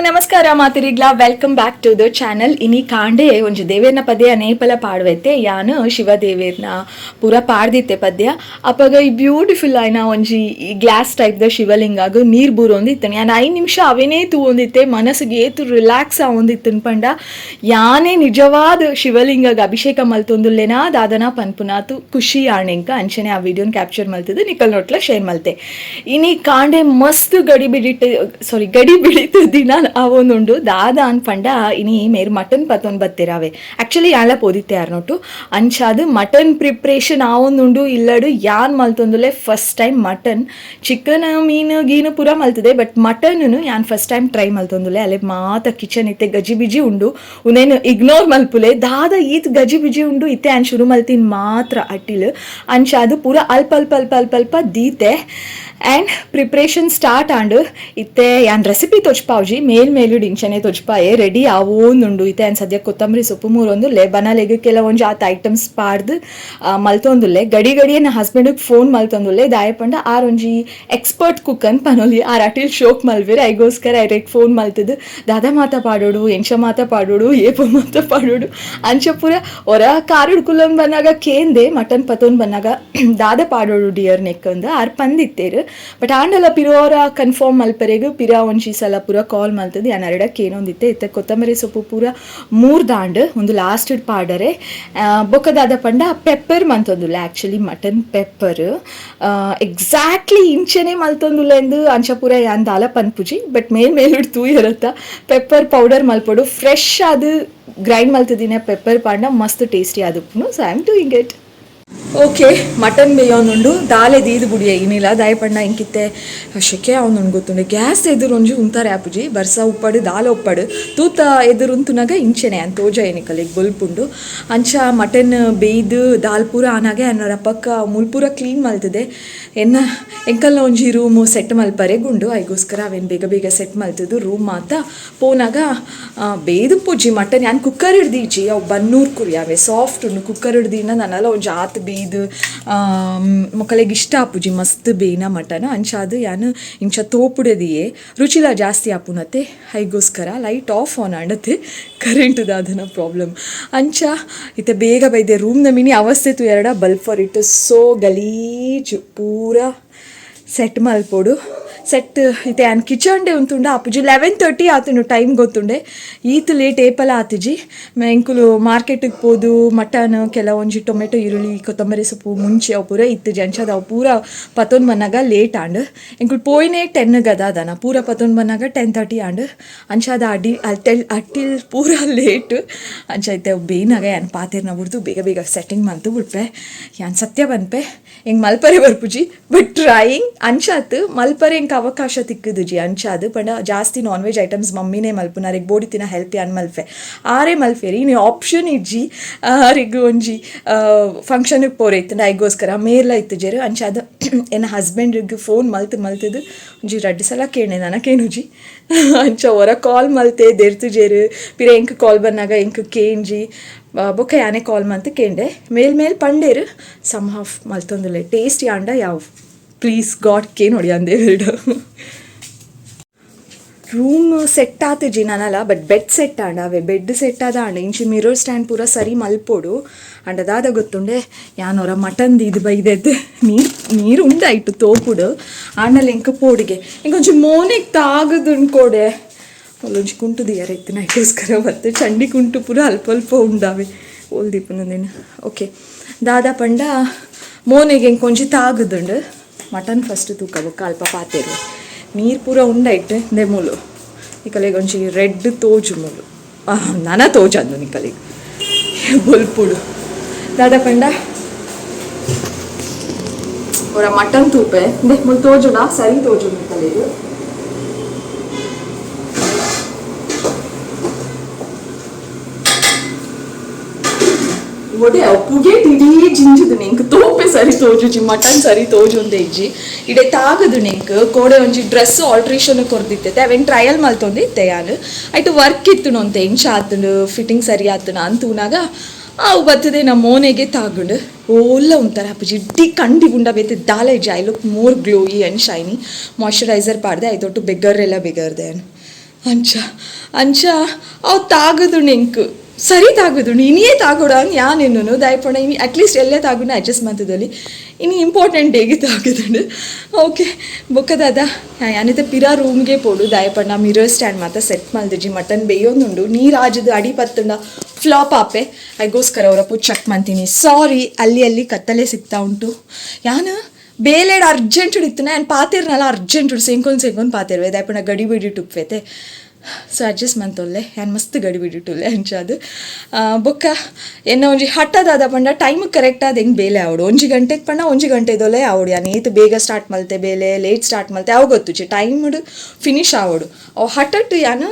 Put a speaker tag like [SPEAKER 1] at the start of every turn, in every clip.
[SPEAKER 1] ನಮಸ್ಕಾರ ಮಾತಿರಿಗ್ಲಾ, welcome back to the channel. ಇನಿ ಕಾಂಡೆ ಒಂಜಿ ದೇವೇರ್ನ ಪದ್ಯ ನೇಪಲ ಪಾಡುವೈತೆ. ಯಾನು ಶಿವ ದೇವೇರ್ನ ಪೂರ ಪಾಡ್ದಿತ್ತೆ ಪದ್ಯ. ಅಪಗ ಈ ಬ್ಯೂಟಿಫುಲ್ ಆಯ್ನ ಒಂಜಿ ಈ ಗ್ಲಾಸ್ ಟೈಪ್ ದ ಶಿವಲಿಂಗಾಗ ನೀರ್ ಬೂರೊಂದಿತ್ತನೆ. ಯಾನ್ 5 ನಿಮಿಷ ಅವೇನೇ ತೂವೊಂದಿತ್ತೆ. ಮನಸ್ಸಿಗೆ ಏತು ರಿಲ್ಯಾಕ್ಸ್ ಆವೊಂದಿತ್ತನ್ ಪಂಡ, ಯಾನೇ ನಿಜವಾದ ಶಿವಲಿಂಗಗ್ ಅಭಿಷೇಕ ಮಲ್ತೊಂದುಲ್ಲೆನಾ ದಾದನ ಪನ್ಪುನಾತು ಖುಷಿ ಆಣೆಂಕ. ಅಂಚನೆ ಆ ವಿಡಿಯೋನ್ ಕ್ಯಾಪ್ಚರ್ ಮಲ್ತದ್ದು ನಿಕಲ್ ನೊಟ್ಲ ಶೇರ್ ಮಲ್ತೆ. ಇನಿ ಕಾಂಡೆ ಮಸ್ತ್ ಗಡಿ ಬಿಡಿಟ್ಟು, ಸಾರಿ, ಗಡಿ ಬಿಡಿತು ದಿನ ಅವೊಂದುಂಡು. ದಾದ ಅನ್ಪಂಡ, ಇನಿ ಮೇರ್ ಮಟನ್ ಪತ್ತೊಂದು ಬತ್ತಿರಾವೆ. ಆಕ್ಚುಲಿ ಯಾಲ ಪೋದಿತ್ತೆ ಯಾರ್ನೊಟ್ಟು. ಅಂಚಾದ್ ಮಟನ್ ಪ್ರಿಪ್ರೇಷನ್ ಆವೊಂದುಂಡು. ಇಲ್ಲಡು ಯಾನ್ ಮಲ್ತೊಂದುಲ್ಲೆ first time mutton. Chicken, ಮೀನು ಗೀನು ಪೂರ ಮಲ್ತದೆ, ಬಟ್ ಮಟನ್ ಯಾನ್ first time try ಮಲ್ತೊಂದುಲ್ಲೆ. ಅಲ್ಲೇ ಮಾತ ಕಿಚನ್ ಇತ್ತೆ ಗಜಿ ಬಿಜಿ ಉಂಡು. ಉನೇನು ಇಗ್ನೋರ್ ಮಲ್ಪುಲೆ. ದಾದ ಈತ್ ಗಜಿ ಬಿಜಿ ಉಂಡು? ಇತ್ತೆ ಆನ್ ಶುರು ಮಲ್ತಿನ್ ಮಾತ್ರ ಅಟ್ಟಿಲ್. ಅಂಚಾದ್ ಪೂರ ಅಲ್ಪ ಅಲ್ಪ ಅಲ್ಪ ಅಲ್ಪ ಅಲ್ಪ ದೀತೆ and preparation start and. ಇತ್ತೆ ಯಾನ್ ರೆಸಿಪಿ ತೊಚ್ಪಾವ್ಜಿ, ಮೇಲ್ ಮೇಲು ಇಂಚನೆ ತೊಚ್ಪಾಯೆ. ರೆಡಿ ಆವೋಂದುಂಡು. ಇತ್ತೆ ಆನ್ ಸದ್ಯ ಕೊತ್ತಂಬರಿ ಸೊಪ್ಪು ಮೂರೊಂದುಲ್ಲೆ. ಬನಲೆಗ್ ಕೆಲವೊಂಜಿ ಆತ ಐಟಮ್ಸ್ ಪಾಡ್ದು ಮಲ್ತೊಂದುಲ್ಲೆ. ಗಡಿ ಗಡಿ ಎನ್ನ ಹಸ್ಬೆಂಡ್ಗೆ ಫೋನ್ ಮಲ್ತೊಂದುಲ್ಲೆ. ದಾಯ ಪಂಡ ಆರ್ ಒಂಜಿ ಎಕ್ಸ್ಪರ್ಟ್ ಕುಕ್ ಅನ್ ಪನೊಲಿ. ಆರ್ ಅಟಿಲ್ ಶೋಕ್ ಮಲ್ವೆರ್. ಐಗೋಸ್ಕರ ಐರೆಗ್ ಫೋನ್ ಮಲ್ತದು ದಾದ ಮಾತ ಪಾಡೋಡು, ಎಂಚ ಮಾತ ಪಾಡೋಡು, ಏಪ ಮಾತ ಪಾಡೋಡು, ಅಂಚ ಪೂರ. ಒರ ಕಾರುಡ್ ಕುಲ್ಲೊಂದು ಬಂದಾಗ ಕೇಂದೆ, ಮಟನ್ ಪತೊಂದು ಬಂದಾಗ ದಾದ ಪಾಡೋಡು ಡಿಯರ್ ನೆಕ್ ಅಂದ್. ಆರ್ ಪಂದಿತ್ತೇರು. ಬಟ್ ಆಂಡಲ ಪಿರೋರ ಕನ್ಫರ್ಮ್ ಮಲ್ಪರೆಗ್ ಪಿರ ಒಂಜಿ ಸಲ ಪೂರ ಕಾಲ್ ಮಲ್ತದು ಯಾನ್ ಅರೆಡ ಕೇನೊಂದಿತ್ತೆ. ಇತ್ತೆ ಕೊತ್ತಂಬರಿ ಸೊಪ್ಪು ಪೂರ ಮೂರ್ದಾಂಡ್. ಒಂದು ಲಾಸ್ಟ್ ಪಾಡರೆ. ಬೊಕ್ಕ ದಾದ ಪಂಡ, ಪೆಪ್ಪರ್ ಮಂತೊಂದುಲ್ಲ. Actually mutton pepper exactly ಇಂಚೆನೆ ಮಲ್ತೊಂದುಲ್ಲ ಎಂದು ಅಂಚ ಪೂರ ಯಾನ್ ದಾಲ ಪನ್ಪುಜಿ. ಬಟ್ ಮೇಲ್ ಮೇಲುಡ್ ತೂಯರತ್ತ, ಪೆಪ್ಪರ್ ಪೌಡರ್ ಮಲ್ಪೊಡು. ಫ್ರೆಶ್ ಅದು ಗ್ರೈಂಡ್ ಮಲ್ತದಿನ ಪೆಪ್ಪರ್ ಪಾಂಡ ಮಸ್ತ್ ಟೇಸ್ಟಿ ಆದುಪ್ಪುನು. So I am doing it. Okay, mutton ಬೇಯೋನುಂಡು. ದಾಲೆ ದೀದು ಬುಡಿಯ ಇನಿಲ. ದಾಯಪಣ್ಣ ಇಂಕಿತ್ತೆ ಶೆಕೆ ಅವನು ಗೊತ್ತುಂಡು. ಗ್ಯಾಸ್ ಎದುರು ಒಂಜಿ ಉಂತಾರೆ ಆಪುಜಿ. ಬರ್ಸ ಉಪ್ಪಡು, ದಾಲ ಉಪ್ಪಡು, ತೂತ ಎದುರು ಉಂತುನಾಗ ಇಂಚೆನೆ ಅಂತ ತೋಜ ಏನಿಕಲ್ ಬೊಲ್ಪುಂಡು. ಅಂಚ ಮಟನ್ ಬೇಯ್ದು ದಾಲ್ ಪೂರ ಆನಾಗೆ ಅನ್ನರ ಪಕ್ಕ ಮುಲ್ ಪೂರ ಕ್ಲೀನ್ ಮಲ್ತದೆ. ಎನ್ನ ಎಂಕಲ್ನ ಒಂಜಿ ರೂಮು ಸೆಟ್ ಮಲ್ಪರೆ ಗುಂಡು. ಐಗೋಸ್ಕರ ಅವೇನು ಬೇಗ ಬೇಗ ಸೆಟ್ ಮಲ್ತದ್ದು ರೂಮ್ ಮಾತ ಪೋನಾಗ. ಬೇಯ್ದು ಪೂಜಿ ಮಟನ್. ಯಾನ್ ಕುಕ್ಕರ್ ಹಿಡ್ದೀಜಿ. ಅವು ಬನ್ನೂರು ಕುರಿ ಅವೆ ಸಾಫ್ಟ್ ಉಂಡು. ಕುಕ್ಕರ್ ಹಿಡ್ದಿನ ನನ್ನಲ್ಲ ಒಂಜಿ ಆತ್ ಬೇಯ್ದು ಮೊಕಲೆಗ್ ಇಷ್ಟ ಆಪುಜಿ ಮಸ್ತ್ ಬೇಯ್ನ ಮಟನ್. ಅಂಚಾದ್ ಯಾನ್ ಇಂಚ ತೋಪುಡದಿಯೇ. ರುಚಿಲ ಜಾಸ್ತಿ ಆಪುನತೆ, ಐಗೋಸ್ಕರ. Light off on ಆಂಡತೆ, current ದಾದನ problem. ಅಂಚ ಇತ್ತೆ ಬೇಗ ಬೈದೆ. ರೂಮ್ನ ಮಿನಿ ಅವಸ್ಥೆ ಎರಡ bulb for it so ಗಲೀಜು. ಪೂರ ಸೆಟ್ ಮಲ್ಪೊಡು. ಸೆಟ್ ಇತ್ತೆ ಆನ್ ಕಿಚನ್ day ಉಂತುಂಡ ಆಪುಜಿ. 11:30 ಆತುಂಡು ಟೈಮ್ ಗೊತ್ತುಂಡೆ. ಈತ್ ಲೇಟ್ ಏಪಲ ಆತಿಜಿ. ಎಂಕುಲು ಮಾರ್ಕೆಟಿಗೆ ಪೋದು ಮಟನ್, ಕೆಲವೊಂಜಿ ಟೊಮೆಟೊ, ಈರುಳ್ಳಿ, ಕೊತ್ತಂಬರಿ ಸೊಪ್ಪು ಮುಂಚೆ ಅವು ಪೂರ ಇತ್ತು. ಅಂಚಾದ ಅವು ಪೂರ ಪತ್ತೊಂದು ಬಂದಾಗ ಲೇಟ್ ಆಂಡ್. ಎಂಕುಲು ಪೋಯಿನೇ 10 ಗದಾದನ, ಪೂರ ಪತ್ತೊಂದು ಬಂದಾಗ 10:30 ಆಂಡ್. ಅಂಚಾದ ಅಡಿ ಅಟೆಲ್ ಅಟ್ಟಿಲ್ ಪೂರ ಲೇಟ್. ಅಂಚ ಇತ್ತೆ ಅವು ಬೇನಾಗ ಯಾನ್ ಪಾತೆರ್ನ ಬುಡ್ದು ಬೇಗ ಬೇಗ ಸೆಟ್ಟಿಂಗ್ ಮಲ್ತು ಬಿಡ್ಪೆ. ಯಾನ್ ಸತ್ಯ ಪನ್ಪೆ, ಎಂಕ್ ಮಲ್ಪರೆ ಬರ್ಪುಜಿ, ಬಟ್ ಟ್ರೈಯಿಂಗ್. ಅಂಚಾತ್ ಮಲ್ಪರೆ ಎಂಕ್ ಅವಕಾಶ ತಿಕ್ಕುದುಜಿ. ಅಂಚಾದ್ ಪಂಡ ಜಾಸ್ತಿ non veg items ಮಮ್ಮಿನೇ ಮಲ್ಪುನ. ಅರೆಗ್ ಬೋಡಿತಿನ ಹೆಲ್ಪ್ ಯಾನ್ ಮಲ್ಪೆ, ಆರೇ ಮಲ್ಪೆರಿ. ಇನಿ ಆಪ್ಷನ್ ಇಜ್ಜಿ. ಆರೆಗ್ ಒಂಜಿ ಫಂಕ್ಷನ್ಗೆ ಪೋರೆ ಇತ್ತುಂಡ, ಐಗೋಸ್ಕರ ಮೇರ್ಲ ಇತ್ತುಜೆರು. ಅಂಚಾದ್ ಎನ್ನ ಹಸ್ಬೆಂಡ್ಗೆ ಫೋನ್ ಮಲ್ತು ಮಲ್ತದು ಒಂಜಿ ರಡ್ಡ್ ಸಲ ಕೇಣೆ, ನನ ಕೇನುಜಿ. ಅಂಚ ಒರ ಕಾಲ್ ಮಲ್ತೆ, ದೆರ್ತುಜೆರು. ಪಿರ ಎಂಕ್ ಕಾಲ್ ಬನ್ನಾಗ ಎಂಕ್ ಕೇಂಜಿ. ಬೊಕ್ಕ ಯಾನೆ ಕಾಲ್ ಮಲ್ತ್ ಕೇಂಡೆ. ಮೇಲ್ ಮೇಲ್ ಪಂಡೇರು. ಸಮ್ ಹಾಫ್ ಮಲ್ತೊಂದುಲ್ಲೆ. ಟೇಸ್ಟಿ ಆಂಡ ಯಾವ ಪ್ಲೀಸ್ ಗಾಡ್ ಕೇ ನೋಡಿ ಅಂದೇ. ರೂಮ್ ಸೆಟ್ ಆತುಜಿ ನನಲ, but bed set ಆಂಡ. ಅವೆ ಬೆಡ್ ಸೆಟ್ ಆದ ಆಂಡ. ಇಂಚಿ ಮಿರರ್ ಸ್ಟ್ಯಾಂಡ್ ಪೂರ ಸರಿ ಮಲ್ಪೊಡು. ಅಂಡ ದಾದ ಗೊತ್ತುಂಡೆ, ಯಾನೊರ ಮಟನ್ ದೀದ್ ಬೈದೆದ್ದು ನೀರು ನೀರು ಉಂಡಾಯ್ತು ತೋಪುಡು. ಆಂಡಲ ಎಂಕ್ ಪೋಡಿಗೆ, ಎಂಕೊಂಚಿ ಮೋನೆಗ್ ತಾಗದುಂಡ್ಕೋಡೆ. ಅಲ್ಲೊಂಜಿ ಕುಂಟು ದಿಯರ ಇತ್ತು, ನೈಕೋಸ್ಕರ ಬತ್ತೆ. ಚಂಡಿ ಕುಂಟು ಪೂರ ಅಲ್ಪ ಅಲ್ಪ ಉಂಡಾವೆ. ಓಲ್ ದೀಪುನದೇನು. ಓಕೆ, ದಾದ ಪಂಡ, ಮೋನೆಗೆ ಎಂಕೊಂಚಿ ತಾಗದುಂಡು. ಮಟನ್ ಫಸ್ಟ್ ತೂಕ, ಬೊಕ್ಕ ಅಲ್ಪ ಪಾತೆರು. ನೀರು ಪೂರ ಉಂಡಾಯ್ತು. ದೆ ಮೂಲು ನಿಕಲೆಗ್ ಒಂಜಿ ರೆಡ್ ತೋಜು ಮೂಲು. ನನ ತೋಜಂದು ನಿಕಲೆಗ್ ಬೊಲ್ಪುಡು. ದಾದ ಪಂಡ, ಒರ ಮಟನ್ ತೂಪೆ. ದೆ ಮುಲ್ ತೋಜುಡ? ಸರಿ ತೋಜು ನಿಕಲೆಗ್? ಒಡೆ ಪುಗೆ ಇಡೀ ಜಿಂಜುದು. ಎಂಕ್ ತೋಪೆ ಸರಿ ತೋಜುಜಿ, ಮಟನ್ ಸರಿ ತೋಜುಂದೆ ಇಜ್ಜಿ. ಇಡೆ ತಾಗದು ನೆಂಕ್. ಕೋಡೆ ಒಂಜಿ ಡ್ರೆಸ್ ಆಲ್ಟ್ರೇಷನ್ ಕೊರ್ದಿತ್ತೆ. ಅವೆನ್ ಟ್ರಯಲ್ ಮಲ್ತೊಂದಿತ್ತೆ ಯಾನ್. ಐಟ್ ವರ್ಕ್ ಇತ್ತು ನೊಂತೆ. ಎಂಚ ಆತುಂಡು, ಫಿಟ್ಟಿಂಗ್ ಸರಿ ಆತುಂಡು ಅಂತೂನಾಗ ಅವು ಬರ್ತದೆ ನಮ್ಮ ಮೋನೆಗೆ ತಾಗುಂಡು. ಓಲ್ಲ ಒಂಥರ ಅಪ್ಪುಜಿ. ಇಡ್ಡಿ ಕಂಡಿ ಗುಂಡ ಬೇತೆ ದಾಲ ಇಜ್ಜಿ. I look more glowy and shiny. Moisturiser ಪಾಡ್ದೆ. ಐತೊಟ್ಟು ಬೆಗ್ಗರೆಲ್ಲ ಬೆಗರ್ದೆ. ಅಂಚ ಅಂಚ ಅವು ತಾಗದುಂಡು ಎಂಕ್ ಸರಿ ತಾಗದುಂಡು ಇನಿಯೇ ತಾಗೋಡ ಯಾನ್ ಎನ್ನುನು ದಾಯೆಪಂಡ ಇನಿ ಅಟ್ಲೀಸ್ಟ್ ಎಲ್ಲೇ ತಾಗುನ ಅಡ್ಜಸ್ಟ್ ಮಂತದಲ್ಲಿ ಇನಿ ಇಂಪಾರ್ಟೆಂಟ್ ಡೇಗೆ ತಾಗದುಂಡು. ಓಕೆ, ಬೊಕ್ಕ ದಾದ ಯಾನಿತ ಪಿರ ರೂಮ್ಗೆ ಪೋಡು. ದಾಯೆಪಂಡ ಮಿರರ್ ಸ್ಟ್ಯಾಂಡ್ ಮಾತ ಸೆಟ್ ಮಲ್ದಿಜಿ. ಮಟನ್ ಬೇಯೊಂದುಂಡು, ನೀರು ಆಜದು ಅಡಿ ಪತ್ತುಂಡ ಫ್ಲಾಪ್ ಆಪೆ. ಐಗೋಸ್ಕರ ಅವರಪ್ಪು ಚೆಕ್ ಮಂತೀನಿ. ಸಾರಿ, ಅಲ್ಲಿ ಅಲ್ಲಿ ಕತ್ತಲೆ ಸಿಗ್ತಾ ಉಂಟು. ಯಾನು ಬೇಲೆಡ್ ಅರ್ಜೆಂಟ್ ಇತ್ತು, ನಾನು ಪಾತಿರ್ನಲ್ಲ ಅರ್ಜೆಂಟ್ ಸೇಂಕೊಂದು ಸೇಂಕೊಂದು ಪಾತಿರ್ವೆ. ದಾಯೆಪಂಡ ಗಡಿ ಬಿಡಿ ಟುಪ್ವೆತೆ. ಸೊ ಅಡ್ಜಸ್ಟ್ ಮಂತೊಲ್ಲೆ, ಯಾನ್ ಮಸ್ತ್ ಗಡಿ ಬಿಡಿಟ್ಟುಲ್ಲೆ. ಅಂಚಾದ್ ಬೊಕ್ಕ ಎನ್ನ ಒಂಜಿ ಹಠದಾದ ಪಂಡ ಟೈಮ್ ಕರೆಕ್ಟ್ ಆದ್ ಹೆಂಗೆ ಬೇಲೆ ಆವಡು. 1 ಗಂಟೆಗೆ ಪಂಡ 1 ಗಂಟೆದೊಲೆ ಆವಡು. ಯಾನ್ ಏತ್ ಬೇಗ ಸ್ಟಾರ್ಟ್ ಮಲ್ತೆ ಬೇಲೆ, ಲೇಟ್ ಸ್ಟಾರ್ಟ್ ಮಲ್ತೆ ಅವು ಗೊತ್ತುಜಿ, ಟೈಮ್ ಫಿನಿಶ್ ಆವಡು. ಅವು ಹಠಟ್ಟು ಯಾನ್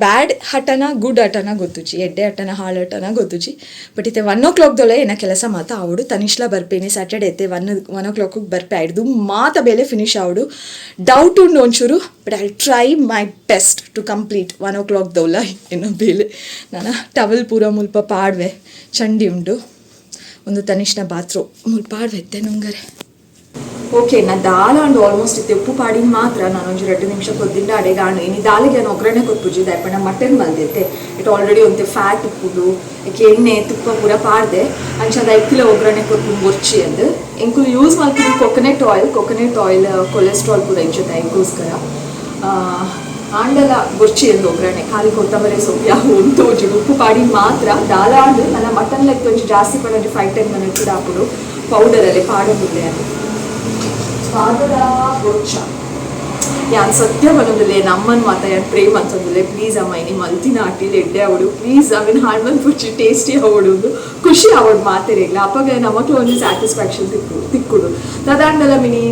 [SPEAKER 1] ಬ್ಯಾಡ್ ಹಠನ ಗುಡ್ ಹಠನ ಗೊತ್ತುಜಿ, ಎಡ್ಡೆ ಹಠನ ಹಾಳು ಹಠನ ಗೊತ್ತುಜಿ. ಬಟ್ ಇತ್ತೆ 1 ಓ ಕ್ಲಾಕ್ ದೊಲೆ ಏನ ಕೆಲಸ ಮಾತ ಆವಡು. ತನಿಷ್ಲ ಬರ್ಪೇನೆ ಸ್ಯಾಟರ್ಡೆ ಇತ್ತೆ ಒನ್ ಒನ್ ಓ ಕ್ಲಾಕಿಗೆ ಬರ್ಪೆ. ಆಯ್ದು ಮಾತ ಬೇಲೆ ಫಿನಿಶ್ ಆವಡು. ಡೌಟ್ ಉಂಡು ಒಂಚೂರು, but I try my best to complete 1 o'clock ದೌಲ ಏನೋ ಬೇಲೆ. ನಾನು ಟವಲ್ ಪೂರ ಮುಲ್ಪ ಪಾಡ್ವೆ, ಚಂಡಿ ಉಂಡು. ಒಂದು ತನಿಷ್ನ ಬಾತ್ರೂಮ್ ಮುಲ್ಪ ಪಾಡ್ವೆ ಎತ್ತೆ ನುಂಗರೆ. ಓಕೆ, ನಾ ದಾಲ ಉಂಡು ಆಲ್ಮೋಸ್ಟ್. ಇತ್ತೆ ಉಪ್ಪು ಪಾಡಿನ ಮಾತ್ರ ನಾನು ಒಂಜಿ 2 ನಿಮಿಷ ಕೊದ್ದಿಂಡ ಅಡೆಗೆ ಆಣು. ಇನಿ ದಾಲಿಗೆ ನಾನು ಒಗ್ಗರಣೆ ಕೊರ್ಪುಜಿ. ದಾಯೆಪಂಡ ಮಟನ್ ಮಲ್ದೈತೆ, it already ಒಂತೆ ಫ್ಯಾಟ್ ಉಪ್ಪುಡು, ಏಕೆ ಎಣ್ಣೆ ತುಪ್ಪ ಪೂರ ಪಾಡ್ದೆ. ಅಂಚ ಅದು ಐಕ್ಕಿಲ ಒಗ್ಗರಣೆ ಕೊರ್ಪುಂಡು ಬೊರ್ಚಿ ಅಂದ್. ಎಂಕುಲು use ಮಲ್ಪುನಿ coconut oil. Coconut oil cholesterol ಪೂರ ಇಜ್ಜತೆ, ಐಕ್ಕೋಸ್ಕರ ಆಂಡಲ ಬೊರ್ಚಿ ಅಂದ್ ಒಗ್ಗರಣೆ. ಖಾಲಿ ಕೊತ್ತಂಬರಿ ಸೊಪ್ಪು ಯಾವ ಉಂಟು, ಉಪ್ಪು ಪಾಡಿ ಮಾತ್ರ ದಾಲ ಆಂಡು. ನನ್ನ ಮಟನ್ ಲೆಕ್ಕ ಒಂಜಿ ಜಾಸ್ತಿ ಪಂಡ ಒಂಜಿ 5-10 ಮಿನಿಟ್ಸ್ ಹಾಕುಡು. ಪೌಡರಲ್ಲಿ ಪಾಡೋದಿಲ್ಲ ಅದು ಪಾಡೋಡ ಬೊರ್ಚ. ಯಾನ್ ಸತ್ಯ ಬರೋದಿಲ್ಲ, ನಮ್ಮನ್ ಮಾತ ಯಾನ್ ಪ್ರೇಮ್ ಅಂತಂದಿಲ್ಲ. ಪ್ಲೀಸ್ ಅಮ್ಮ, ಇನಿ ಮಲ್ತಿನ ಅಟಿಲ್ ಎಡ್ಡೆ ಅವಡು, ಪ್ಲೀಸ್ ಅವಿನ ಹಾಳು ಮಲ್ಪುಚ್ಚಿ, ಟೇಸ್ಟಿ ಅವಡು, ಖುಷಿ ಅವಡು ಮಾತೆರೆಗ್ಲ. ಅಪ್ಪಗ ನಮಕ್ಲ ಒಂಜಿ ಸ್ಯಾಟಿಸ್ಫ್ಯಾಕ್ಷನ್ ತಿಕ್ಕು ತಿಕ್ಕುಡು. ತದಾಂಡಲ ಮಿನಿ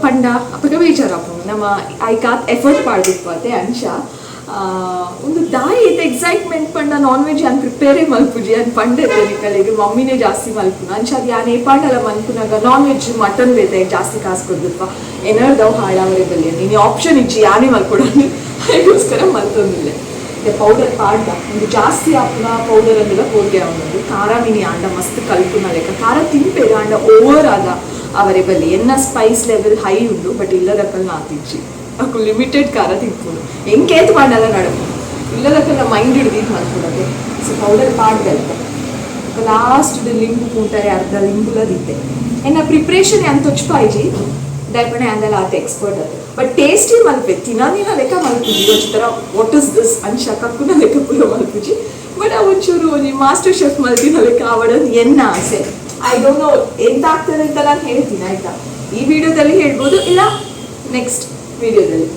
[SPEAKER 1] ಪಂಡ ಅಪ್ಪಗ ಬೇಜಾರಾಪುಂಡು. ನಮ್ಮ ಐಕಾತ್ ಎಫರ್ಟ್ ಪಾಡ್ದಿಪ್ಪತೆ. ಅಂಚ ಒಂದು ದಾಯಿ ಐತೆ ಎಕ್ಸೈಟ್ಮೆಂಟ್ ಪಂಡ ನಾನ್ ವೆಜ್ ಯಾನ್ ಪ್ರಿಪೇರೇ ಮಲ್ಪುಜಿ. ಯಾನ್ ಪಂಡೆತ್ತೆ ನಿಕಲೆಗ್, ಮಮ್ಮಿನೇ ಜಾಸ್ತಿ ಮಲ್ಪುನ. ಅಂಚ ಅದು ಯಾನ್ ಏಪಾಂಡಲ ಮನ್ಪುನಾಗ ನಾನ್ ವೆಜ್ ಮಟನ್ ಬೇತೆ ಜಾಸ್ತಿ ಕಾಸು ಕೊಡ್ದಿಪ್ಪ ಏನಾರ್ದವು ಹಾಳಾವರೆ ಬಲ್ಲಿ. ನೀನು ಆಪ್ಷನ್ ಇಜ್ಜಿ, ಯಾನೇ ಮಲ್ಕೊಡೋದು, ಅದಕ್ಕೋಸ್ಕರ ಮಲ್ತೊಂದಿಲ್ಲ. ಪೌಡರ್ ಪಾಡ್ದ ಒಂದು ಜಾಸ್ತಿ ಆಪುನ ಪೌಡರ್ ಅಂದಿಲ್ಲ ಪೋರ್ಗೆ. ಅವನೊಂದು ಖಾರ ಮಿನಿ ಆಂಡ ಮಸ್ತ್ ಕಲ್ಪುನ ಲೆಕ್ಕ ಖಾರ ತಿನ್ಪೇರು, ಆಂಡ ಓವರ್ ಆದ ಅವರೆ ಬಲ್ಲಿ. ಎನ್ನ ಸ್ಪೈಸ್ ಲೆವೆಲ್ ಹೈ ಉಂಡು, ಬಟ್ ಇಲ್ಲದಕ್ಕಲ್ ನಾತಿಜ್ಜಿ. ಅಕು ಲಿಮಿಟೆಡ್ ಖಾರ ತಿನ್ಪುನು. ಎಂಕೇತ್ ಮಾಡಲ್ಲ ನಡಪು ಇಲ್ಲದಕ್ಕೆಲ್ಲ ಮೈಂಡ್ ಹಿಡ್ದಿದ್ದು ಮಲ್ಪುಡದೆ. ಸೊ ಪೌಡರ್ ಪಾಡ್ದಲ್ತೆ ಲಾಸ್ಟ್ ಲಿಂಬು ಕೂಟರೆ ಅರ್ಧ ಲಿಂಬುಲದಿತ್ತೆ. ಎನ್ನ ಪ್ರಿಪ್ರೇಷನ್ ಅಂತ ತೊಚ್ಪಾಯ್ಜಿ, ದಾಯಪಣೆ ಅಂದಲ್ಲ ಆತ ಎಕ್ಸ್ಪರ್ಟ್ ಅದು. ಬಟ್ ಟೇಸ್ಟಿ ಮಲ್ಪೆ ತಿನ್ನದಿನ ಲೆಕ್ಕ ಮಲ್ಪುಜಿ. ಒಂಜಿ ಥರ what is this ಅಂಶ ಕಕ್ಕುನ ಲೆಕ್ಕ ಪೂರ ಮಲ್ಪುಜಿ. ಬಟ್ ಆ ಒಂಚೂರು ಒಂಜಿ ಮಾಸ್ಟರ್ ಶೆಫ್ ಮಲ್ತಿನ ಲೆಕ್ಕ ಆವಡೋದು ಎನ್ನ ಆಸೆ. I don't know ಎಂತ ಆಗ್ತದೆ ಅಂತ. ನಾನು ಹೇಳ್ತೀನಿ ಆಯ್ತಾ? ಈ ವಿಡಿಯೋದಲ್ಲಿ ಹೇಳ್ಬೋದು, ಇಲ್ಲ ನೆಕ್ಸ್ಟ್ ವಿಡಿಯೋದಲ್ಲಿ.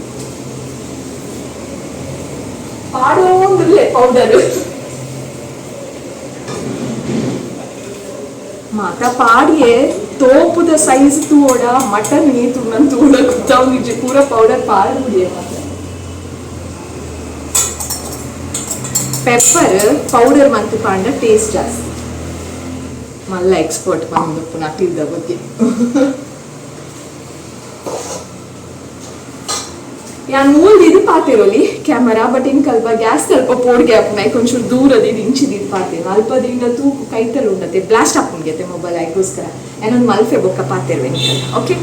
[SPEAKER 1] ಪಾಡೋಂದಿರ್ಲೆ ಪೌಡರ್ ಮಾತ ಪಾಡಿಯೇ. ತೋಪುದ ಸೈಜ್ ತೂವಡ, ಮಟನ್ ಏತು ನನ್ ತೂಡ ಗೊತ್ತಾವ್. ಪೂರ ಪೌಡರ್ ಪಾಡ್ಬಿಡಿಯೇ ಮಾತ್ರ. ಪೆಪ್ಪರ್ ಪೌಡರ್ ಮಂತ್ ಪಾಂಡ ಟೇಸ್ಟ್ ಜಾಸ್ತಿ. ಮಲ್ಲ ಎಕ್ಸ್ಪರ್ಟ್ ಬಂದು ಅಟಿಲ್ದ ಬಗ್ಗೆ. ಯಾನ್ ಮೂಲ್ದು ಇದು ಪಾತಿರೋಲಿ camera, but in Kalpa gas ತಲ್ಪ ಪೋಡ್ಗೆ ಆಪುನ ಒಂಚೂರು ದೂರ ಇದು ಇಂಚಿದ ಪಾತಿರು. ಅಲ್ಪ ದಿಂದ ತೂಕು ಕೈತಲ್ ಉಂಡತೆ, ಬ್ಲಾಸ್ಟ್ ಆಪುಂಡ್ಗೆತೆ ಮೊಬೈಲ್. ಐಗೋಸ್ಕರ ಏನೊಂದು ಮಲ್ಫೆ ಬೊಕ್ಕ ಪಾತಿರ್ವೆ ನಿಕಲ್. ಓಕೆ,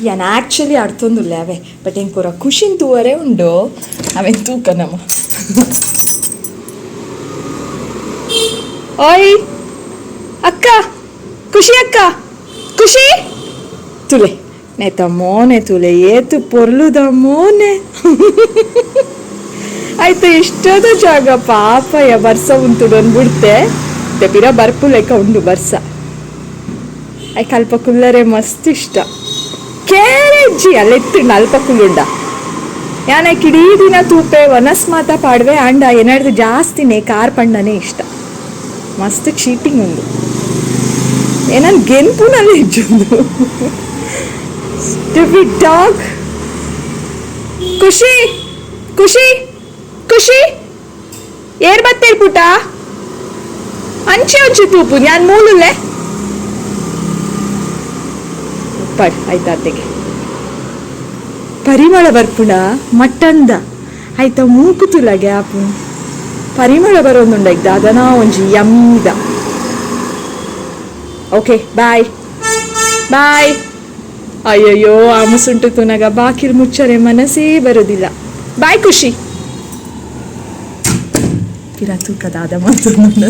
[SPEAKER 1] ಯಾನ್ ಆ್ಯಕ್ಚುಲಿ ಅರ್ಥೊಂದುಲ್ಲೆ ಅವೆ, ಬಟ್ ಎಂಕೊರ ಖುಷಿನ್ ತೂವರೆ ಉಂಡು. ಅವೆನ್ ತೂಕ ನಮ್ಮ. ಓಯ್ ಅಕ್ಕ, ಖುಷಿ ಅಕ್ಕ, ಖುಷಿ ತುಲೆ ನೆತ ಮೋನೆ ತುಲೆ, ಏತು ಪೊರ್ಲುದ ಮೋನೆ. ಆಯ್ತು, ಇಷ್ಟದ ಜಾಗ ಪಾಪಯ್ಯ ಬರ್ಸ ಉಂಟು ಬಿಡ್ತೆ. ಪಿರ ಬರ್ಪು ಲೆಕ್ಕ ಉಂಡು ಬರ್ಸ. ಐಕ್ ಅಲ್ಪ ಕುಲ್ಲರೆ ಮಸ್ತ್ ಇಷ್ಟ. ಕೇರೆಜ್ಜಿ ಅಲ್ಲೆತ್ತು ಅಲ್ಪ ಕುಲ್ಲುಂಡ. ಯಾನ ಇಡೀ ದಿನ ತೂಪೆ ವನಸ್ ಮಾತ ಪಾಡ್ವೆ. ಅಂಡ ಏನಾದ್ರು ಜಾಸ್ತಿನೇ ಕಾರ್ ಪಂಡನೇ ಇಷ್ಟ. ಮಸ್ತ್ ಚೀಟಿಂಗ್ ಉಂಡು, ಏನನ್ ಗೆನ್ಪುನಲ್ಲಿ ಇಜ್ಜೊಂದು. Stupid dog. ಖುಷಿ, ಖುಷಿ, ಖುಷಿ, ಏರ್ ಬತ್ತೇರ್ ಪುಟ? ಅಂಚೆ ಒಂಚಿ ತೂಪು ಯಾನ್ ಮೂಲುಲ್ಲೆ ಪಡ್. ಆಯ್ತಾ ಅತ್ತೆಗೆ ಪರಿಮಳ ಬರ್ಪುಣ ಮಟ್ಟಂದ. ಆಯ್ತಾ ಮೂಕುತುಲ ಗ್ಯಾಪು ಪರಿಮಳ ಬರೋದುಂಡ ದಾದನಾ ಒಂಜಿ ಯಮ್ಮಿದ. Okay, boy boy. ಅಯ್ಯಯ್ಯೋ, ಆ ಮುಸುಂಟು ತುನಗ ಬಾಕಿಲ್ ಮುಚ್ಚರೆ ಮನಸ್ಸೇ ಬರೋದಿಲ್ಲ. ಬಾಯ್ ಖುಷಿ. ಪಿರ ತೂಕ ದಾದ ಮಲ್ತೊಂದುಂಡು.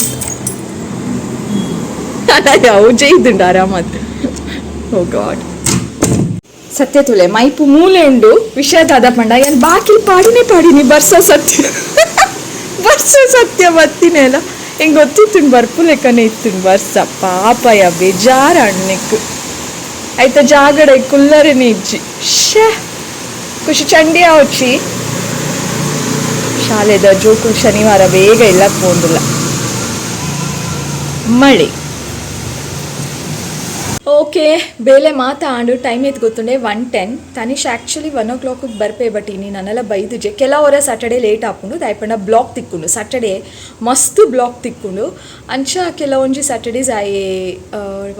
[SPEAKER 1] ಅವು ಜೈದುಂಡು ಆರಾಮತ್. ಓ ಗಾಡ್, ಸತ್ಯ ತುಲೆ ಮೈಪು ಮೂಲೆ ಉಂಡು. ವಿಷಯ ದಾದ ಪಂಡ, ಏನ್ ಬಾಕಿಲ್ ಪಾಡಿನೇ ಪಾಡಿನಿ. ಬರ್ಸ ಸತ್ಯ, ಬರ್ಸ ಸತ್ಯ ಬತ್ತಿನೆಲ್ಲ ಹೆಂಗ್ ಗೊತ್ತಿತ್ತು, ಬರ್ಪು ಲೆಕ್ಕನೆ ಇತ್ತು ಬರ್ಸ. ಪಾಪಯ, ಬೇಜಾರ ಅಣ್ಣೆಕ್ ಆಯ್ತಾ. ಜಾಗಡ ಕುಲ್ಲರೇನೆ ಇಜ್ಜಿ. ಶ್ಯೆ, ಖುಷಿ ಚಂಡಿ ಆವಚ್ಚಿ. ಶಾಲೆದ ಜೋಕುಲು ಶನಿವಾರ ಬೇಗ ಇಲ್ಲ ಪೋಂದಿಲ್ಲ. ಮಳೆ. ಓಕೆ, ಬೇಲೆ ಮಾತ ಆಂಡು. ಟೈಮ್ ಏತ್ ಗೊತ್ತುಂಡೆ? 1:10. ತನಿಷ್ ಆ್ಯಕ್ಚುಲಿ 1 ಓ ಕ್ಲಾಕಿಗೆ ಬರ್ಪೆ, ಬಟ್ ಇನಿ ನನ್ನೆಲ್ಲ ಬೈದುಜೆ. ಕೆಲವರ ಸ್ಯಾಟರ್ಡೆ ಲೇಟ್ ಆಪುಂಡು, ದಾಯೆಪಂಡ ಬ್ಲಾಕ್ ತಿಕ್ಕುಂಡು. ಸ್ಯಾಟರ್ಡೆ ಮಸ್ತ್ ಬ್ಲಾಕ್ ತಿಕ್ಕುಂಡು. ಅಂಚ ಕೆಲವೊಂಜಿ ಸ್ಯಾಟರ್ಡೇಸ್ ಆಯೆ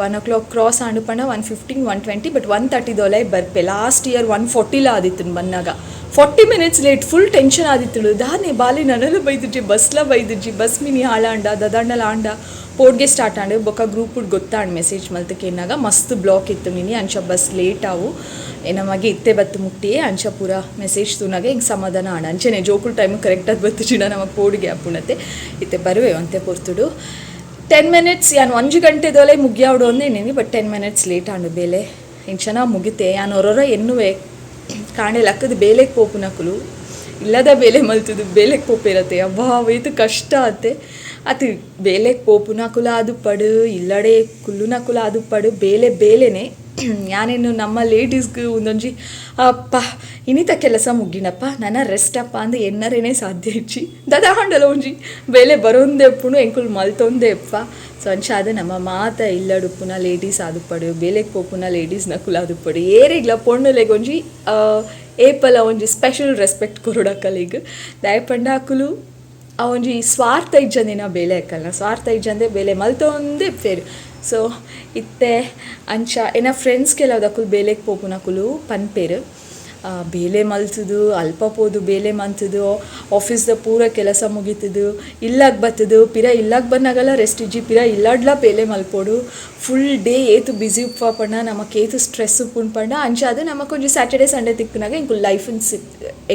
[SPEAKER 1] 1 ಓ ಕ್ಲಾಕ್ ಕ್ರಾಸ್ ಆಂಡು ಪಂಡ 1:15, 1:20, ಬಟ್ 1:30 ದೊಲೈ ಬರ್ಪೆ. ಲಾಸ್ಟ್ ಇಯರ್ 1:40ಲ ಆದಿತ್ತು ಬನ್ನಾಗ. 40 ಮಿನಿಟ್ಸ್ ಲೇಟ್, ಫುಲ್ ಟೆನ್ಷನ್ ಆದಿತ್ತು. ದಾನೆ ಬಾಲೆ ನನ್ನಲ್ಲ ಬೈದುಜಿ, ಬಸ್ಲ ಬೈದುಜಿ, ಬಸ್ ಮಿನಿ ಹಾಳಾಂಡ, ದದಾಂಡಲ ಆಂಡ. ಪೋಡ್ಗೆ ಸ್ಟಾರ್ಟ್ ಆಂಡ್. ಬೊಕ್ಕ ಗ್ರೂಪ್ ಗೊತ್ತಾಂಡ್, ಮೆಸೇಜ್ ಮಲ್ತ್ ಕೇನಾಗ ಮಸ್ತ್ ಬ್ಲಾಕ್ ಇತ್ತು ಮಿನಿ, ಅಂಚ ಬಸ್ ಲೇಟ್ ಆವು, ನಮಗೆ ಇತ್ತೆ ಬತ್ತು ಮುಟ್ಟಿಯೇ. ಅಂಚ ಪೂರ ಮೆಸೇಜ್ ತೂನಾಗ ಹಿಂಗೆ ಸಮಾಧಾನ ಆಂಡ್. ಅಂಚೆನೆ ಜೋಕುಲ್ ಟೈಮ್ ಕರೆಕ್ಟಾಗಿ ಬತ್ತಿಜಿಡ ನಮಗೆ ಪೋಡಿಗೆ ಆಪುಣತೆ. ಇತ್ತೆ ಬರುವೆ ಒಂತೆ ಪೊರ್ತುಡು. 10 ಮಿನಿಟ್ಸ್, ಯಾನ್ ಒಂಜಿ ಗಂಟೆದೊಲೆ ಮುಗಿಯಾವಡು ಅಂದೇನೇನಿ, ಬಟ್ 10 ಮಿನಿಟ್ಸ್ ಲೇಟ್ ಆಂಡು. ಬೇಲೆ ಇಂಚನ ಮುಗಿತೆ. ಯಾನ್ ಹೊರೊರ ಎನ್ನುವೆ, ಕಾಂಡೆ ಲಕ್ಕದ ಬೇಲೆಗೆ ಪೋಪುನಕುಲು ಇಲ್ಲದ ಬೇಲೆ ಮಲ್ತುದು ಬೇಲೆಗೆ ಪೋಪಿರತ್ತೆ. ಅಬ್ಬಾ, ಏತ್ ಕಷ್ಟ ಆತೆ. ಅತಿ ಬೇಲೆಗೆ ಪೋಪುನಕುಲ ಅದು ಪಡು, ಇಲ್ಲಡೆ ಕುಲ್ಲುನಕುಲ ಅದು ಪಡು, ಬೇಲೆ ಬೇಲೆನೆ. ಯಾನೇನು ನಮ್ಮ ಲೇಡೀಸ್ಗೆ ಒಂದೊಂಜಿ ಅಪ್ಪ ಇನ್ನಿತ ಕೆಲಸ ಮುಗ್ಗಿನಪ್ಪ, ನನ್ನ ರೆಸ್ಟ್ ಅಪ್ಪ ಅಂದ್ ಎನ್ನರೇನೆ ಸಾಧ್ಯ ಇಜ್ಜಿ. ದಾದ ಒಂಜಿ ಬೇಲೆ ಬರೋಂದೇ ಉಪ್ಪುಂಡು, ಎಂಕುಲು ಮಲ್ತೊಂದೇ ಇಪ್ಪ. ಸೊ ಅಂಚಾದ ನಮ್ಮ ಮಾತ ಇಲ್ಲಡುಪ್ಪುನ ಲೇಡೀಸ್ ಆದುಪ್ಪಡು, ಬೇಲೆಗೆ ಪೋಪುನ ಲೇಡೀಸ್ ನಕುಲು ಆದುಪ್ಪಡು, ಏರೆಗ್ಲ ಪೊಣ್ಣುಲೆಗ್ ಒಂಜಿ ಏಪಲ ಒಂಜಿ ಸ್ಪೆಷಲ್ ರೆಸ್ಪೆಕ್ಟ್ ಕೊರೊಡಕಲಿಗ್. ದಾಯೆ ಪಂಡ ಅಕುಲು ಆ ಒಂಜಿ ಸ್ವಾರ್ಥ ಇಜ್ಜಂದಿನ ಬೇಲೆ ಅಕ್ಕಲ್ನ, ಸ್ವಾರ್ಥ ಇಜ್ಜಂದೆ ಬೇಲೆ ಮಲ್ತೊಂದೇ ಇಪ್ಪೆರ್. ಸೊ ಇತ್ತೆ ಅಂಚ ಎನ್ನ ಫ್ರೆಂಡ್ಸ್ ಕೆಲವುದಕುಲು ಬೇಲೆಗೆ ಪೋಪುನಕುಲು ಪನ್ಪೆರ್, ಬೇಲೆ ಮಲ್ತುದು ಅಲ್ಪ ಪೋದು ಬೇಲೆ ಮಲ್ತುದು, ಆಫೀಸ್ದ ಪೂರ ಕೆಲಸ ಮುಗೀತದು, ಇಲ್ಲಾಗ ಬತ್ತದು, ಪಿರ ಇಲ್ಲಾಗ ಬನ್ನಾಗಲ ರೆಸ್ಟ್ ಇಜ್ಜಿ, ಪಿರ ಇಲ್ಲಾಡ್ಲ ಬೇಲೆ ಮಲ್ಪೊಡು. ಫುಲ್ ಡೇ ಏತು ಬ್ಯುಸಿ ಉಪ್ಪ ಪಂಡ, ನಮಕ್ ಏತು ಸ್ಟ್ರೆಸ್ ಉಪ್ಪುಂಡು ಪಂಡ, ಅಂಚ ಅದು ನಮಕ್ ಒಂಜಿ ಸ್ಯಾಟರ್ಡೆ ಸಂಡೇ ತಿಕ್ಕುನಾಗ ಎಂಕುಲು ಲೈಫ್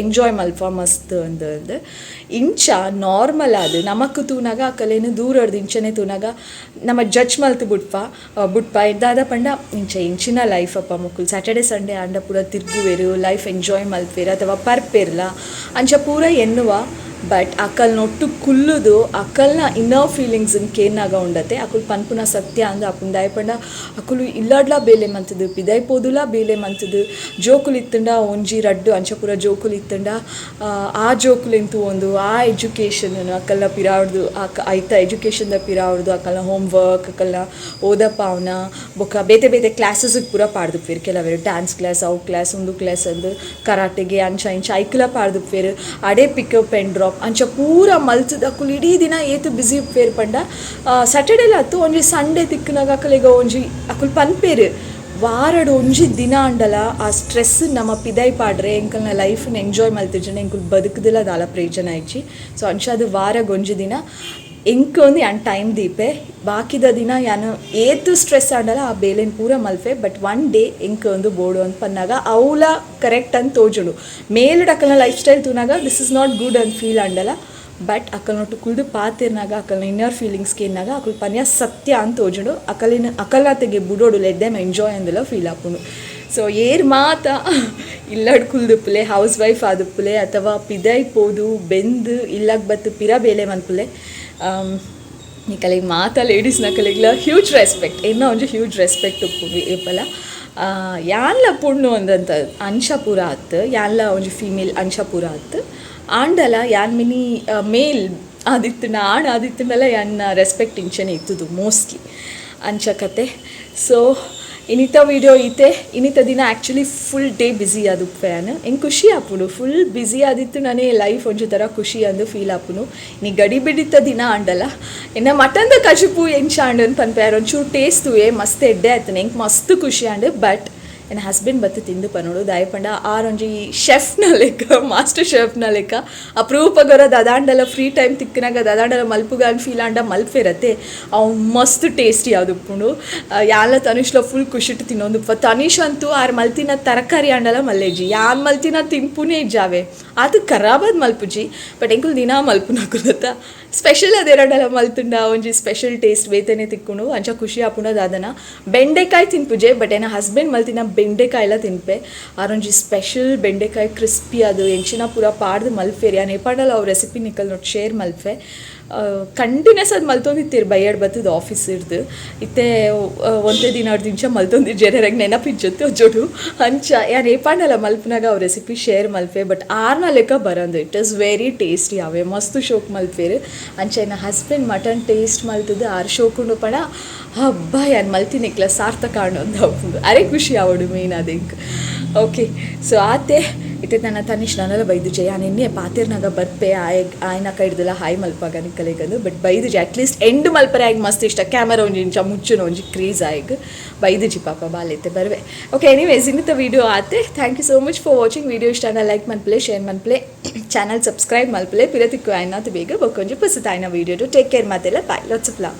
[SPEAKER 1] ಎಂಜಾಯ್ ಮಲ್ಪ ಮಸ್ತ್ ಅಂದ್. ಇಂಚ ನಾರ್ಮಲ್ ಅದು ನಮಕ್ ತೂನಾಗ ಅಕಲೇನು ದೂರಡ್ದು ಇಂಚನೆ ತೂನಾಗ ನಮ್ಮ ಜಡ್ಜ್ ಮಲ್ತು ಬುಡ್ಪ ಬುಡ್ಪ. ದಾದ ಪಂಡ, ಇಂಚ ಇಂಚಿನ ಲೈಫ್ ಅಪ್ಪ ಮೊಕುಲು, ಸ್ಯಾಟರ್ಡೆ ಸಂಡೇ ಆಂಡ ಪೂರ ತಿರ್ಗುವೆರು, ಲೈಫ್ ಎಂಜಾಯ್ ಮಲ್ಪೆರ್ ಅಥವಾ ಪರ್ಪೆರ್ಲ, ಅಂಚ ಪೂರ ಎನ್ನುವ. ಬಟ್ ಅಕಲ್ನೊಟ್ಟು ಕುಲ್ಲುದು ಅಕಲ್ನ ಇನ್ನರ್ ಫೀಲಿಂಗ್ಸ್ ಕೇನಾಗ ಉಂಡತೆ, ಅಕುಲು ಪನ್ಪುನ ಸತ್ಯ ಅಂದ್ ಅಪುಂಡು. ದಾಯೆ ಪಂಡ ಅಕುಲು ಇಲ್ಲಡ್ಲ ಬೇಲೆ ಮಂತುದು, ಪಿದೈ ಪೋದುಲ ಬೇಲೆ ಮಂತುದು, ಜೋಕುಲು ಇತ್ತುಂಡ ಒಂಜಿ ರಡ್ಡು ಅಂಚ ಪೂರ ಜೋಕುಲು ಇತ್ತುಂಡ ಆ ಜೋಕುಲೆನ್ ತೂವೊಂದು, ಆ ಎಜುಕೇಷನ್ ಅಕಲ್ನ ಪಿರಾವಡ್ದು, ಐತ ಎಜುಕೇಷನ್ದ ಪಿರಾವಡ್ದು, ಅಕಲ್ನ ಹೋಮ್ ವರ್ಕ್, ಅಕಲ್ನ ಓದಪಾವನ, ಬೊಕ್ಕ ಬೇತೆ ಬೇತೆ ಕ್ಲಾಸಸ್ ಪೂರ ಪಾಡ್ದುಪ್ಪೆರ್. ಕೆಲವೆರ್ ಡ್ಯಾನ್ಸ್ ಕ್ಲಾಸ್, ಅವು ಕ್ಲಾಸ್, ಉಂದು ಕ್ಲಾಸ್ ಅಂದ್, ಕರಾಟೆಗೆ ಅಂಚ ಇಂಚ ಐಕ್ಲ ಪಾಡ್ದುಪ್ಪೆರ್. ಅಡೆ ಪಿಕಪ್ ಆ್ಯಂಡ್ ಡ್ರಾಪ್ ಅಂಚ ಪೂರ ಮಲ್ತುದು ಅಕುಲು ಇಡೀ ದಿನ ಏತ್ ಬ್ಯುಸಿ ಉಪ್ಪೆರ್ ಪಂಡ, ಸ್ಯಾಟರ್ಡೇಲ ಅತ್ತು, ಒಂಜಿ ಸಂಡೇ ತಿಕ್ಕುನಾಗ ಅಕುಲೆಗ್ ಒಂಜಿ ಅಕುಲು ಪನ್ಪೆರ್, ವಾರಡ್ ಒಂಜಿ ದಿನ ಆಂಡಲ ಆ ಸ್ಟ್ರೆಸ್ ನಮ್ಮ ಪಿದೈ ಪಾಡ್ರೆ, ಎಂಕಲ್ನ ಲೈಫ್ನ ಎಂಜಾಯ್ ಮಲ್ತಿಜ್ಜಂಡ ಎಂಕುಲು ಬದುಕುದಿಲ್ಲ ದಾಲ ಪ್ರಯೋಜನ ಇಜ್ಜಿ. ಸೊ ಅಂಚಾದ್ ವಾರಗ್ ಒಂಜಿ ದಿನ ಎಂಕ್ ಒಂದು ಯಾನ್ ಟೈಮ್ ದೀಪೆ, ಬಾಕಿದ ದಿನ ಯಾನ್ ಏತ್ ಸ್ಟ್ರೆಸ್ ಆಂಡಲ ಆ ಬೇಲೆನ್ ಪೂರ ಮಲ್ಪೆ, ಬಟ್ ಒನ್ ಡೇ ಎಂಕ್ ಒಂದು ಬೋಡು ಅಂತ ಪನ್ನಾಗ ಅವುಲ ಕರೆಕ್ಟ್ ಅಂತ ತೋಜುಂಡು. ಮೇಲುಡ್ ಅಕಲ್ನ ಲೈಫ್ ಸ್ಟೈಲ್ ತೂನಾಗ this is not good ಅಂತ ಫೀಲ್ ಆಂಡಲ, ಬಟ್ ಅಕಲ್ನೊಟ್ಟು ಕುಲ್ದು ಪಾತಿರ್ನಾಗ, ಅಕಲ್ನ ಇನ್ನರ್ ಫೀಲಿಂಗ್ಸ್ ಕೇನ್ನಾಗ ಅಕುಲು ಪನ್ಯ ಸತ್ಯ ಅಂತ ತೋಜುಂಡು. ಅಕಲಿನ ಅಕಲ್ನಾತೆಗೆ ಬುಡೋಡು, let them enjoy ಅಂದೆಲ್ಲ ಫೀಲ್ ಆಪುಂಡು. ಸೊ ಏರ್ ಮಾತ ಇಲ್ಲಡ್ ಕುಲ್ದುಪ್ಪುಲೆ, ಹೌಸ್ ವೈಫ್ ಆದುಪ್ಪುಲೆ ಅಥವಾ ಪಿದೈ ಪೋದು ಬೆಂದು ಇಲ್ಲಾಗ ಬತ್ತು ಪಿರ ಬೇಲೆ ಮನ್ಪುಲೆ, ನಿಕಲೆಗ್ ಮಾತ ಲೇಡೀಸ್ ನಕಲೆಗ್ಲ ಹ್ಯೂಜ್ ರೆಸ್ಪೆಕ್ಟ್. ಎನ್ನ ಒಂಜಿ ಹ್ಯೂಜ್ ರೆಸ್ಪೆಕ್ಟ್ ಉಪ್ಪು ಏಪಲ. ಯಾನ್ಲ ಪೊಣ್ಣು ಅಂದಂತ ಅಂಶ ಪೂರ ಆತ್, ಯಾನ್ಲ ಒಂಜಿ ಫೀಮೇಲ್ ಅಂಶ ಪೂರ ಆತ್. ಆಂಡಲ ಯಾನ್ ಮಿನಿ ಮೇಲ್ ಆದಿತ್ತುಂಡ, ಆಣ್ ಆದಿತ್ತುಂಡಲ ಯಾನ್ನ ರೆಸ್ಪೆಕ್ಟ್ ಇಂಚನೆ ಇತ್ತುದು ಮೋಸ್ಟ್ಲಿ. ಅಂಚ ಕತೆ. ಸೊ ಇನಿತ ವಿಡಿಯೋ ಈತೆ. ಇನಿತ ದಿನ ಆ್ಯಕ್ಚುಲಿ ಫುಲ್ ಡೇ ಬ್ಯುಸಿ ಆದುಪ್ಪೆ ಯಾನ್. ಎಂಕ್ ಖುಷಿ ಆಪುಂಡು. ಫುಲ್ ಬ್ಯುಸಿ ಆದಿತ್ತು ನಾನೇ ಲೈಫ್ ಒಂಜಿ ಥರ ಖುಷಿ ಅಂದು ಫೀಲ್ ಆಪುಂಡು. ನೀ ಗಡಿ ಬಿಡಿತ ದಿನ ಆಂಡಲ ಎನ್ನ ಮಟನ್ದ ಕಜಿಪು ಎಂಚ ಆಂಡ್ ಅಂತ ಪನ್ಪೆ. ಒಂಚೂರು ಟೇಸ್ಟ್ ತೂಯೆ, ಮಸ್ತ್ ಎಡ್ಡೆ ಆಯ್ತು, ಎಂಕ್ ಮಸ್ತ್ ಖುಷಿ ಆಂಡ್. ಬಟ್ ಎನ್ನ ಹಸ್ಬೆಂಡ್ ಬತ್ತ್ ತಿಂದ್ ಪನೊಡು. ದಾಯೆ ಪಂಡ ಆರೊಂಜಿ ಶೆಫ್ನ ಲೆಕ್ಕ, ಮಾಸ್ಟರ್ ಶೆಫ್ನ ಲೆಕ್ಕ. ಅಪರೂಪಗೊರ ದಾದಾಂಡಲ ಫ್ರೀ ಟೈಮ್ ತಿಕ್ಕಿನಾಗ ದಾದಾಂಡಲ ಮಲ್ಪುಗ ಫೀಲ್ ಆಂಡ ಮಲ್ಪೆರತ್ತೆ. ಅವು ಮಸ್ತ್ ಟೇಸ್ಟಿ ಆದುಪ್ಪುಂಡು. ಯಾನ್ಲ ತನುಷ್ಲ ಫುಲ್ ಖುಷಿಟ್ ತಿನ್ನೊಂದುಪ್ಪ. ತನಿಷ್ ಅಂತೂ ಆರ್ ಮಲ್ತಿನ ತರಕಾರಿ ಆಂಡಲ ಮಲ್ಲೆಜಿ, ಯಾನ್ ಮಲ್ತಿನ ತಿನ್ಪುನೇ ಇಜ್ಜಾವೆ. ಆತ್ ಖರಾಬಾದ್ ಮಲ್ಪುಜಿ, ಬಟ್ ಎಂಕುಲು ದಿನ ಮಲ್ಪುನಕುಲತ್ತ, ಸ್ಪೆಷಲ್ ಅದೇರಂಡಲ ಮಲ್ತುಂಡ ಒಂಜಿ ಸ್ಪೆಷಲ್ ಟೇಸ್ಟ್ ಬೇತೆನೆ ತಿಕ್ಕುಂಡು. ಅಂಚ ಖುಷಿ ಆಪುಂಡ. ದಾದನ ಬೆಂಡೆಕಾಯಿ ತಿನ್ಪುಜೆ, ಬಟ್ ಎನ್ನ ಹಸ್ಬೆಂಡ್ ಮಲ್ತಿನ ಬೆಂಡೆಕಾಯಿಲ ತಿನ್ಪೆ. ಆರೊಂಜಿ ಸ್ಪೆಷಲ್ ಬೆಂಡೆಕಾಯಿ ಕ್ರಿಸ್ಪಿ ಅದು ಎಂಚಿನ ಪೂರ ಪಾಡ್ದು ಮಲ್ಪೆರ್. ಯಾನ್ ಏಪಾಂಡಲ ಅವು ರೆಸಿಪಿ ನಿಕಲ್ ನೋಟ್ ಶೇರ್ ಮಲ್ಪೆ. ಕಂಟಿನ್ಯೂಸ್ ಅದು ಮಲ್ತೊಂದಿತ್ತೆರ್ ಬಯ್ಯಡ್ ಬತ್ತದ ಆಫೀಸ್ ಇರ್ದು. ಇತ್ತೆ ಒಂತೆ ದಿನ ಇಂಚ ಮಲ್ತೊಂದಿಜ್ಜೆರ್, ಎರೆಗ್ ನೆನಪಿಜ್ಜತ್ತು ಜೊಡು. ಅಂಚ ಯಾನ್ ಏಪಾಂಡಲ ಮಲ್ಪುನಾಗ ಅವು ರೆಸಿಪಿ ಶೇರ್ ಮಲ್ಪೆ. ಬಟ್ ಆರ್ನ ಲೆಕ್ಕ ಬರಂದು. It is very tasty ಅವೆ, ಮಸ್ತ್ ಶೋಕ್ ಮಲ್ಪೆರ್. ಅಂಚ ಎನ್ನ ಹಸ್ಬೆಂಡ್ ಮಟನ್ ಟೇಸ್ಟ್ ಮಲ್ತದ್ದು ಆರ್ ಶೋಕುಂಡು ಪಂಡ, ಹಬ್ಬ ಯಾನ್ ಮಲ್ತಿನೆಕ್ಲ ಸಾರ್ಥಕ ಆಂಡ್ ಆಪುಂಡು. ಅರೆ ಖುಷಿ ಆವಡು ಮೇನ್ ಅದಕ್ಕೆ. ಓಕೆ, ಸೊ ಆತೆ. ಇತ್ತೆ ನನ್ನ ತನಿಷ್ ನನಲ ಬೈದುಜೆ. ಯಾನ್ ಎನ್ನೆ ಪಾತೆರ್ನಾಗ ಬರ್ಪೆ ಆಯ್ ಆಯ್ನ ಕೈಡ್ದಲ್ಲ ಹಾಯ್ ಮಲ್ಪಾಗ ನಿಕಲೆಗಂದು, ಬಟ್ ಬೈದುಜೆ. ಅಟ್ಲೀಸ್ಟ್ ಎಂಡ್ ಮಲ್ಪರೆ ಆಯ್ಗೆ ಮಸ್ತ್ ಇಷ್ಟ. ಕ್ಯಾಮರಾ ಒಂಜಿ ಇಂಚ ಮುಚ್ಚುನ ಒಂಜಿ ಕ್ರೇಜ್ ಆಯ್ಗ್. ಬೈದುಜಿ ಪಾಪ ಬಾಲೈತೆ, ಬರ್ವೆ. ಓಕೆ, ಎನಿವೇಸ್, ಇನ್ನಿತ ವೀಡಿಯೋ ಆತೆ. Thank you so much for watching video. ಇಷ್ಟ ಲೈಕ್ ಮನ್ಪಲೆ, ಶೇರ್ ಮನ್ಪಲೆ, ಚಾನಲ್ ಸಬ್ಸ್ಕ್ರೈಬ್ ಮಲ್ಪಲೆ. ಪಿರತಿಕ್ಕು ಆಯ್ನಾತು ಬೇಗ ಬೊಕ್ಕೊಂಜಿ ಪುಸತಾಯ್ನ ವೀಡಿಯೋ. ಟೇಕ್ ಕೇರ್ ಮಾತೆಲ್ಲ. Bye, lots of love.